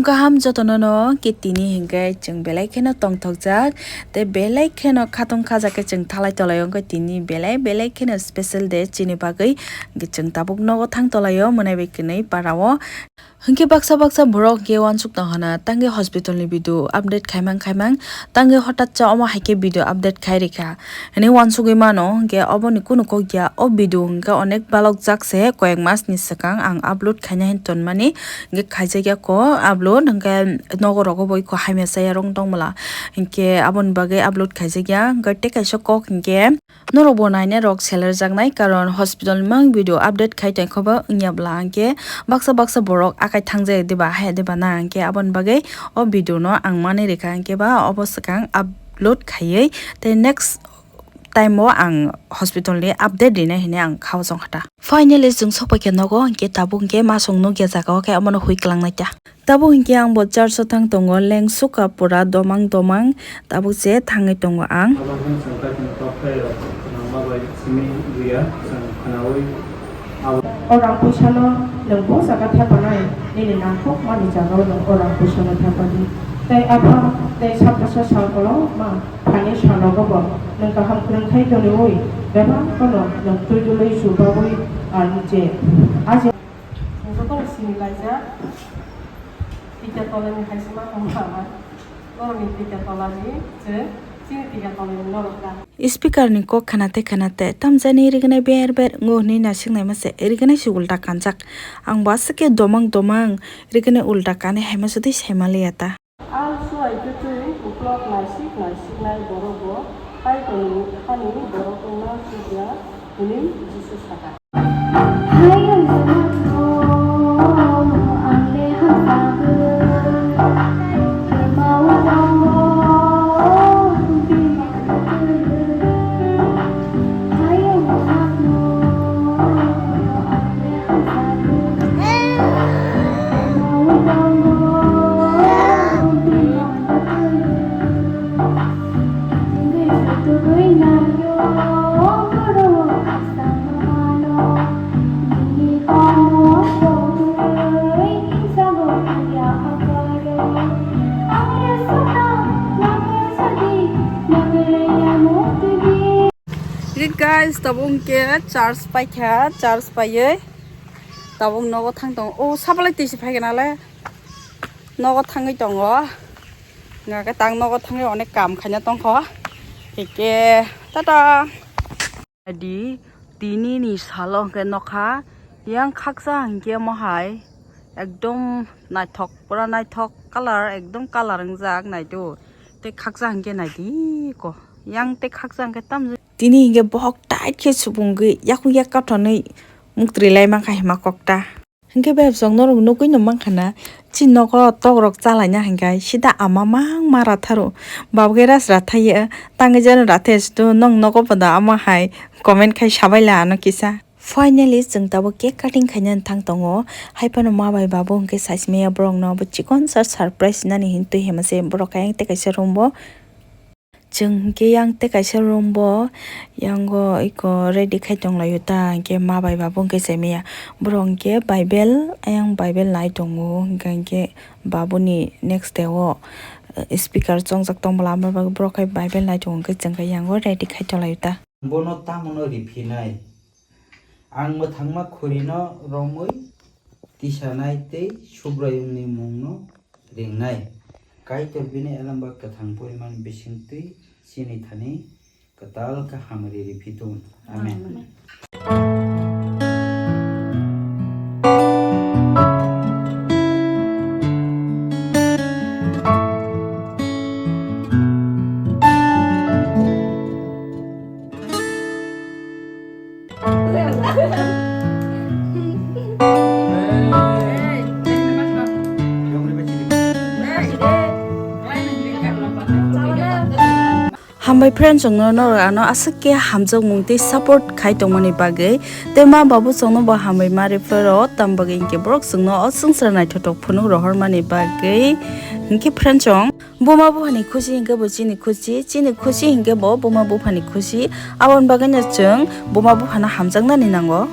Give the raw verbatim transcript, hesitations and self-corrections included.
Kaham jotono no ke tini hinkhe chwng belai kheno tongthokjak tei belai kheno khatong khajak khe chwng thalai tolai o, wngkhe tini belai belai kheno special day chini bagwi, hinkhe chwng tabuk nogo thang tolai o mwnai bai kwnwi para o. Hinkhe baksa baksa borok hinkhe uansuk tong hana tangwi hospital ni video update khaimang khaimang tangwi hotat cha omo hai khe video update khai rikha. Hwnwi uansugwi mano, hinkhe oboni kunu kok ya, o video hinkhe onek balok jak se, koyek mas ni swkang ang upload khaina hin tonmani, hinkhe khaijak ya ko upload, hinkhe nogo rogo bo iko hamya chaya rong tong mala, hinkhe aboni bagwi upload khaijak ya, hinkhe tei kaisa kok hinkhe norok bo naina rok seler jaknai, karon hospital ni mang video update khai tong kho bo wngya bla, hinkhe baksa baksa borok akai thangjak diba, hai diba na, hinkhe aboni bagwi o video no ang manwi rikha, hinkhe ba obo swkang upload khaiwi tei next time o ang hospital ni update rinai hinwi ang khao chong kha ta. Finally chwng sok paikha nogo, hinkhe tabuk hinkhe masong nukya jaga o khe omono hui kwlangnai ta. Tabuk hinkhe ang bo church o thang tongo, lengsukha pura domang domang, tabuk se thangwi tongo ang. Abo hwn chwng kaitorni kok tei rok khwnama bai simi rwya, chwng khwnaui abo. O rang puisano nwng bo jaga thepanai, nini nangkukmani jagao nwng o rang puisano thepadi. Tei apha tei saprasa sal kolokma Thani salogo bo nwng kaham kwrwng khai toniwi bebak phano nwng twi dului chubawi, ah, je, ah, je. Jotono simi laijak, tikya tolani hai se ma tongma ama. Norokni tikya tolani je, chini tikya tolani norok ta. Speaker ni kok khwnate khwnate tamjani rignai ber ber wngwi hwnwi naisik naima se rignai se ulta kanjak. Ang bo aswk khe domang domang rignai ulta kanwi hai ma se twi sai ma liya ta. Ang suai twtwi uklok naisik naisiknai borok bo Kaitorni hani borok wngna chukya, hwnwi Jisu sakha. Guys, tabuk hwnkhe church paikha, church paiwi tabuk nogo thang tongo. O, sabalai twi se phaikha nalai. Nogo thangwi tongo. Hwnkhe tang nogo thangwi onek kam khaina tongkho. Hwnkhe tata. Di tini ni salo hwnkhe nokha yang khaksa hwnkhe mohai ekdom naithok, pura naithok colour, ekdom colour wngjak naitu. Tei khaksa hwnkhe naidi ko. Yang tei khaksa hwnkhe tamjani. Tini hwnkhe bohok tight khe supungwi yakung yak kathonwi muktri lai mankha hima kokta. Hwnkhe bebsong norok nugwi no mankha na, chini nogo tok rok chalaina hwnkhe sida ama mang ma ratharo, babage ras rathaiya, tangwi jano rathai sido, nong nogo poda ama hai comment khai sabai la ano kisa. Finally chwng tabuk cake cutting khaina thang tongo, haiphano ma bai babu hwnkhe saismaya borok no abo chikon sa surprise nani hin twi hema se borok ayang tei kaisa room bo. Chwng hwnkhe yang tei kaisa room bo, yango iko ready khai tonglaio ta, hwnkhe ma bai babu hwnkhe chaimaya. Borok hwnkhe Bible, ayang Bible nai tongo, hwnkhe, hwnkhe babuni next day o, eh, speaker chongjak tongmala, amo bagwi borok khai Bible nai tongo, hwnkhe chwng khe yango ready khai tonglaio ta. Bono tamono riphinai? Ang mwthangma khurino romwi tisanai tei Subraiyungni mungno ringnai. Kaitor bini elembak kwthang porimani bisingtwi chini thani kwtal khe hamari riphi thung. Amen. Amen. Hambai friends, chwngno norok ano aswk khe hamjakmung tei support khai tongmani bagwi, tei ma babu chwngno bo hambai ma refer o, tamo bagwi hinkhe borok chwngno o swngchar naithothok phunuk rohormani bagwi. Hinkhe friends, chwng buma buphani khusi hinkhe bo chini khusi, chini khusi hinkhe bo buma buphani khusi. Aboni bagwino chwng buma buphano hamjaknani nango.